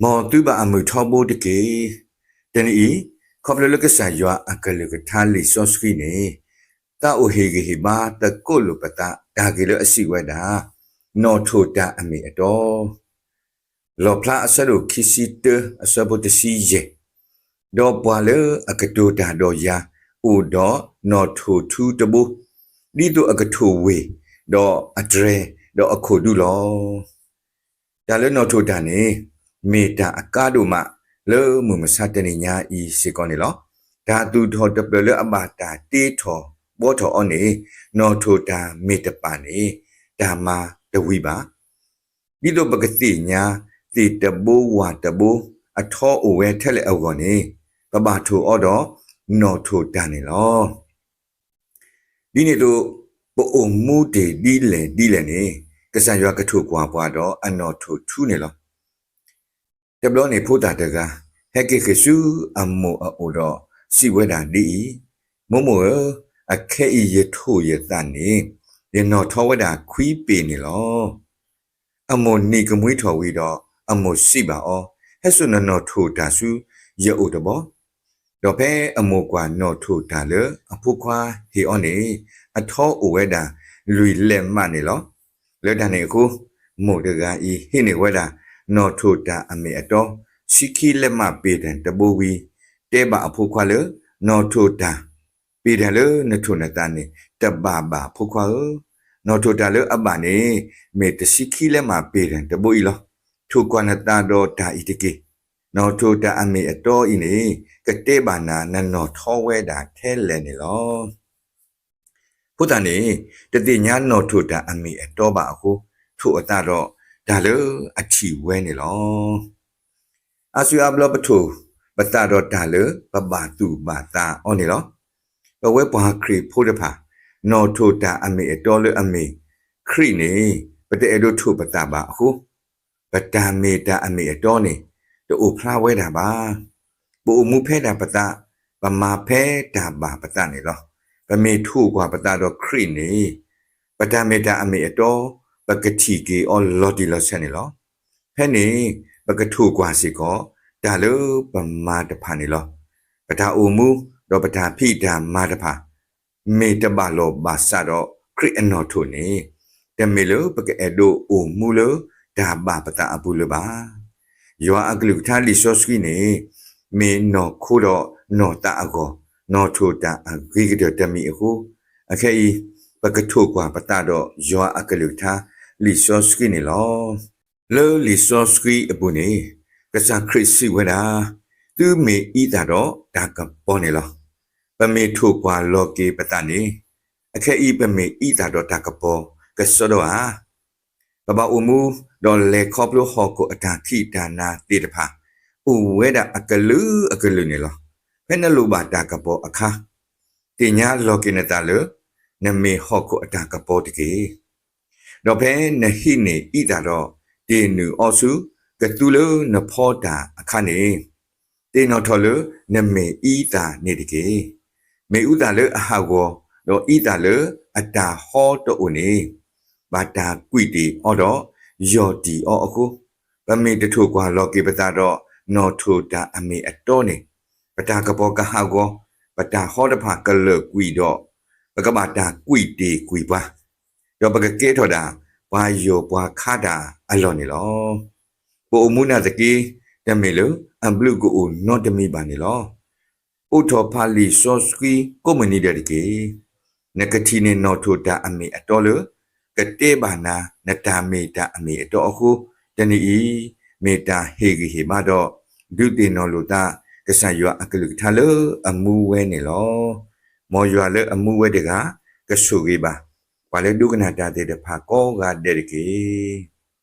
မ်သုဘၣ်အမုာ်ထီဘိတက့ၢ်. တနံၤအံၤ, ခီဖျိလၢကစၢ်ယွၤအကလုၢ်ကထါလံာ်စီဆှံန့ၣ် သးအိၣ်ဟ့ၣ်ဂံၢ်ဟ့ၣ်ဘါသကိးလိာ်ပသးတၢ်ဂ့ၢ်လၢအစံးဝဲဒၣ်, နီၣ်ထိၣ်တၢ်အမ့ၢ်အတီ လီၣ်ဖျါအဆၢဒိၣ်ခံဆံတၢ အဆၢဖိတဆံယဲၢ်, ဒီးပှၤလၢအကတိၤတၢ်ဒီးယၤ အိၣ်ဒီးနီၣ်ထိၣ်ထူတဘိ, ဒ်သိးအကထိၣ်ဝ့ၢ်, ဒီးအတြဲၤ, ဒီးအခိၣ်ဒူလီၤ. တၢ်လၢနီၣ်ထိၣ်တၢ်န့ၣ် မ့ၢ်တၢ်အကါဒိၣ်မးလၢမုၢ်မဆါတနံၤညါအံၤစ့ၢ်ကီးန့ၣ်လီၤ. တၢ်သူၣ်ထီၣ်တဖျၢၣ်လၢအဘၣ်တၢ်တ့ထီၣ်ဘှီထီၣ်အီၤန့ၣ် နီၣ်ထိၣ်တၢ်မ့ၢ်တပာ်န့ၣ် တၢ်မၤတဝံၤဘၣ်. ဒ်သိးပကသ့ၣ်ညါ သ့ၣ်တဘိဝၣ်တဘိ အထီအိၣ်ဝဲထဲလဲၣ်အဂီၢ်န့ၣ် ပဘၣ်ထိၣ်အီၤဒီး နီၣ်ထိၣ်တၢ်န့ၣ်လီၤ. ဒ်န့ၣ်အသိး ပအိၣ်မူတ့ၢ်ဒ်လဲၣ်ဒ်လဲၣ်န့ၣ် ကစၢ်ယွၤကထိၣ်ကွၢ်ပှၤဒီးအနီၣ်ထိၣ်ထူန့ၣ်လီၤ. တဘျီန့ၣ်ဖိသၣ်တဂၤ ဟဲက့ၤဃ့ၢ်ဆူအမိၢ်အအိၣ်ဒီးစံးဝဲဒၣ်ဒ်အံၤ, မိၢ်မိၢ်ဧၢ, အခဲအံၤယထိၣ်ယသးန့ၣ် ယနီၣ်ထီဝဲဒၣ်ခွံပ့ၤန့ၣ်လီၤ. အမိၢ်နံၤကမှံထီၣ်ဝံၤဒီး အမိၢ်စံးဘၣ်အီၤ, ဟဲစိာ်နနီၣ်ထိၣ်တၢ်ဆူယအိၣ်တဘျီ. ဒီးဖဲအမိၢ်ကွၢ်နီၣ်ထိၣ်တၢ်လၢအဖိခွါဟ့ၣ်အီၤန့ၣ် အထီအိၣ်ဝဲဒၣ်လွံၢ်လဲးမးန့ၣ်လီၤ. လၢတၢ်န့ၣ်အဃိ မိၢ်တဂၤအံၤဟံးန့ၢ်ဝဲဒၣ် နီၣ်ထိၣ်တၢ်အမ့ၢ်အတီ ဆံခံလဲးမးပ့ၤတၢ်တဘိဝံၤ တဲဘၣ်အဖိခွါလၢ နီၣ်ထိၣ်တၢ် ပ့ၤတၢ်လၢနထိၣ်နသးန့ၣ် တဘၣ်ဘၣ်ဖိခွါဧၢ, နီၣ်ထိၣ်တၢ်လၢအဘၣ်န့ၣ် မ့ၢ်တဆံခံလဲးမးပ့ၤတၢ်တဘိအံၤလီၤ. ထိၣ်ကွၢ်နသးဒီးတၢ်အံၤတက့ၢ်. နီၣ်ထိၣ်တၢ်အမ့ၢ်အတီအံၤန့ၣ် ကတဲဘၣ်နၤ နနီၣ်ထီဝဲဒၣ်ထဲလဲၣ်န့ၣ်လီၤ. ဖိသၣ်န့ၣ် တသ့ၣ်ညါနီၣ်ထိၣ်တၢ်အမ့ၢ်အတီဘၣ်အဃိ ထိၣ်အသးဒီးတၢ်လၢအထံၣ်ဝဲန့ၣ်လီၤ. အါစုအါဘျီပထိၣ်ပသးဒီးတၢ်လၢပဘၣ်သူၣ်ဘၣ်သးအီၤန့ၣ်လီၤ. ပဝဲပှၤခရံာ်ဖိတဖၣ် နီၣ်ထိၣ်တၢ်အမ့ၢ်အတီလၢအမ့ၢ်ခရံာ်န့ၣ် ပတအဲၣ်ဒိးထိၣ်ပသးဘၣ်အဃိ ပတၢ်မ့ၢ်တၢ်အမ့ၢ်အတီန့ၣ် တအိၣ်ဖျါဝဲဒၣ်ဘၣ်. ပအိၣ်မူဖဲဒၣ်ပသး, ပမၤဖဲတၢ်ဘၣ်ပသးန့ၣ်လီၤ. ပမ့ၢ်ထိၣ်ကွၢ်ပသးဒီးခရံာ်န့ၣ် ပတၢ်မ့ၢ်တၢ်အမ့ၢ်အတီ ပကထံၣ်က့ၤအီၤလီၤတံၢ်လီၤဆဲးန့ၣ်လီၤ. ဖဲန့ၣ် ပကထိၣ်ကွၢ်စ့ၢ်ကီး တၢ်လၢပမၤတဖၣ်န့ၣ်လီၤ. ပတၢ်အိၣ်မူ ဒီးပတၢ်ဖံးတၢ်မၤတဖၣ် မ့ၢ်တဘၣ်လိာ်ဘၣ်စးဒီးခရံာ်အနီၣ်ထိၣ်န့ၣ် တမ့ၢ်လၢပကအဲၣ်ဒိးအိၣ်မူလၢတၢ်ဘၣ်ပသးအပူၤလၢၤဘၣ်. ယွၤအကလုၢ်ကထါလံာ်စီဆှံန့ၣ် မ့ၢ်နီၢ်ခိဒီးနီၢ်သးအဂီၢ်, နီၢ်ထိၣ်တၢ်အဂ့ၤကတၢၢ်တမံၤအဃိ, အခဲအံၤ ပကထိၣ်ကွၢ်ပသးဒီးယွၤအကလုၢ်ကထါလံာ်စီဆှံန့ၣ်လီၤ. လၢလံာ်စီဆှံအပူၤန့ၣ် ကစၢ်ခရံာ်စံးဝဲဒၣ်, သုမ့ၢ်အံးသးဒီးတၢ်ကပီၤန့ၣ်လီၤ. ပမ့ၢ်ထိၣ်ကွၢ်လီၤက့ၤပသးန့ၣ် အခဲအံၤပမ့ၢ်အံးသးဒီးတၢ်ကပီၤကစီဒီဧါ. ပဘၣ်အိၣ်မူ ဒီးလဲၤခီဖျိဟီၣ်ခိၣ်အတၢ်ဖံးတၢ်နၤသ့ၣ်တဖၣ် အိၣ်ဝဲဒၣ်အကလုာ်ကလုာ်န့ၣ်လီၤ. ဖဲနလိၣ်ဘၣ်တၢ်ကပီၤအခါ သ့ၣ်ညါလီၤက့ၤနသးလၢ နမ့ၢ်ဟီၣ်ခိၣ်အတၢ်ကပီၤတက့ၢ်. ဒီးဖဲနဟံးန့ၢ်အံးသးဒီး တ့ၢ်နုာ်အီၤဆူ ကသူလၢနဖီတၢ်အခါန့ၣ် သ့ၣ်နီၣ်ထီၣ်လၢနမ့ၢ်အံးသးန့ၣ်တက့ၢ်. မ့ၣ်အူသၣ်လၢအဟးဂီၤ ဒီးအံးသးလၢအတၢ်ဟီတအိၣ်န့ၣ် ဘၣ်တၢ်ကွံာ်တ့ၢ်အီၤဒီး ယီၢ်တံၢ်အီၤအဃိ, ပမ့ၢ်တထိၣ်ကွၢ်လီၤက့ၤပသးဒီး နီၣ်ထိၣ်တၢ်အမ့ၢ်အတီန့ၣ် ပတၢ်ကပီၤကဟးဂီၤ, ပတၢ်ဟီတဖၣ်ကလၢာ်ကွံာ်ဒီး ပကဘၣ်တၢ်ကွံာ်တ့ၢ်ကွံာ်ပှၤ, ဒီးပကကဲထီၣ်ဒၣ် ပှၤယီၢ်ပှၤခါတၢ်အလီၢ်န့ၣ်လီၤ. ပအိၣ်မူနာ်သက့ တမ့ၢ်လၢအဘျုးကအိၣ်နီတမံၤဘၣ်န့ၣ်လီၤ. အိးထီၣ်ဖးလံာ်စီဆှံကိးမုၢ်နံၤဒဲးတက့ၢ်. နကထံၣ်န့ၢ်နီၣ်ထိၣ်တၢ်အမ့ၢ်အတီလၢ ကတဲဘၣ်နၤ နတၢ်မ့ၢ်တၢ်အမ့ၢ်အတီအဃိ, တနံၤအံၤ မ့ၢ်တၢ်ဟ့ၣ်ဂံၢ်ဟ့ၣ်ဘါဒီး ဒုးသ့ၣ်နီၣ်လိာ်သး ကစၢ်ယွၤအကလုၢ်ကထါလၢအမူဝဲန့ၣ်လီၤ. မ်ယွၤလၢအမူဝဲတဂၤ ကဆိၣ်ဂ့ၤဘၣ် ပှၤလၢဒိကနၣ်တၢ်သ့ၣ်တဖၣ်ကိးဂၤဒဲးတက့ၢ်.